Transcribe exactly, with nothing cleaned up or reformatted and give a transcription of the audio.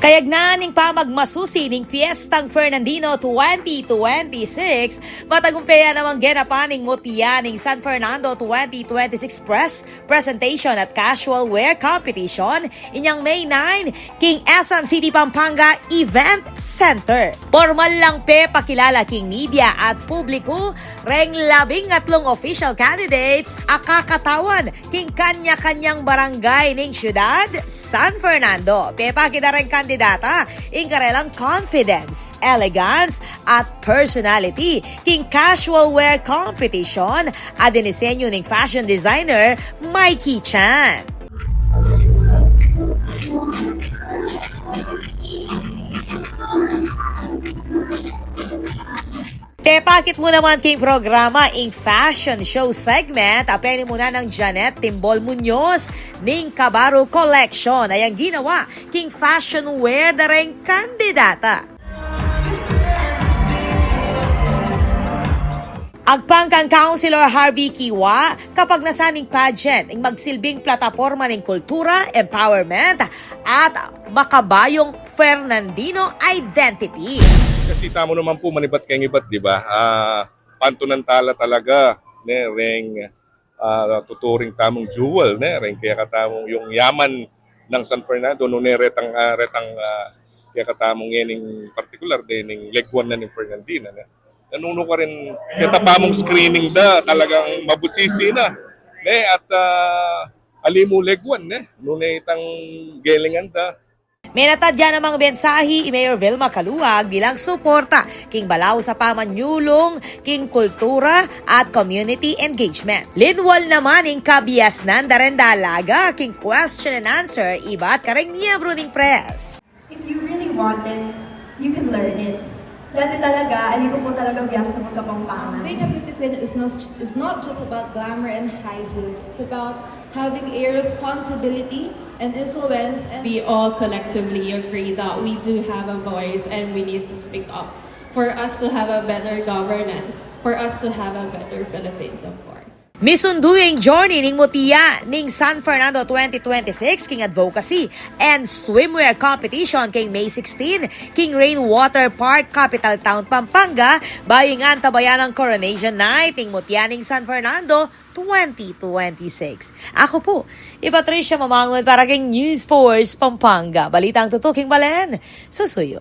Kayag na ning pamagmasusi ning Fiestang Fernandino twenty twenty-six, matagumpe ya namang genapan ning Mutya ning San Fernando twenty twenty-six Press Presentation at Casual Wear Competition, inyang May nine, king S M City Pampanga Event Center. Pormal lang pepakilala king media at publiku reng labing atlung official candidates a kakatawan king kanya-kanyang barangay ning syudad San Fernando. Pepakit da reng kandidata ing karelang confidence, elegance, at personality king casual wear competition a dinisenyu ning fashion designer Mikey Chan. Pepakit mu naman king programa ing fashion show segment a penimunan nang Janet Timbol Muñoz ning Kabaru Collection a yang ginawa king fashion wear da reng kandidata. Agpang kang Councilor Harvey Kiwa, kapagnasan ning pageant ing magsilbing plataporma ning kultura, empowerment, at makabayung Fernandino identity. Kasi tamu naman pu manibat keng ibat, di ba? Ah, pantunan tala talaga, ne, reng, ah, tuturing tamung jewel, ne, reng kekatamung yung yaman ng San Fernando, nune retang, ah, retang, ah, kekatamung ngening partikular, dening leguan na ning Fernandina, ne. Nanu karin, keta pa mung screening da, talagang mabusisi na, ne, at, ah, ali mu leguan, ne, nune itang gelingan da. Menatad ya namang mensahi i Mayor Vilma Caluag bilang suporta king balaus a pamanyulung king kultura at community engagement. Linwal naman ing kabiasnan da reng dalaga king question and answer ibat kareng miyembru ning press. If you really want it, you can learn it. Dati talaga, ali ko po talaga biasa magkapampangan. Being a beauty queen is not, is not just about glamour and high heels. It's about having a responsibility and influence. And we all collectively agree that we do have a voice and we need to speak up for us to have a better governance, for us to have a better Philippines, of course. Misundu ing journey ning Mutya ning San Fernando twenty twenty-six king advocacy and swimwear competition king May sixteen king Rainwater Park, Capital Town, Pampanga, bayu ing antabayanan Coronation Night ning Mutya ning San Fernando twenty twenty-six. Aku pu i Patricia Mamangun para king News Force Pampanga. Balitang tutuking balen, susuyu.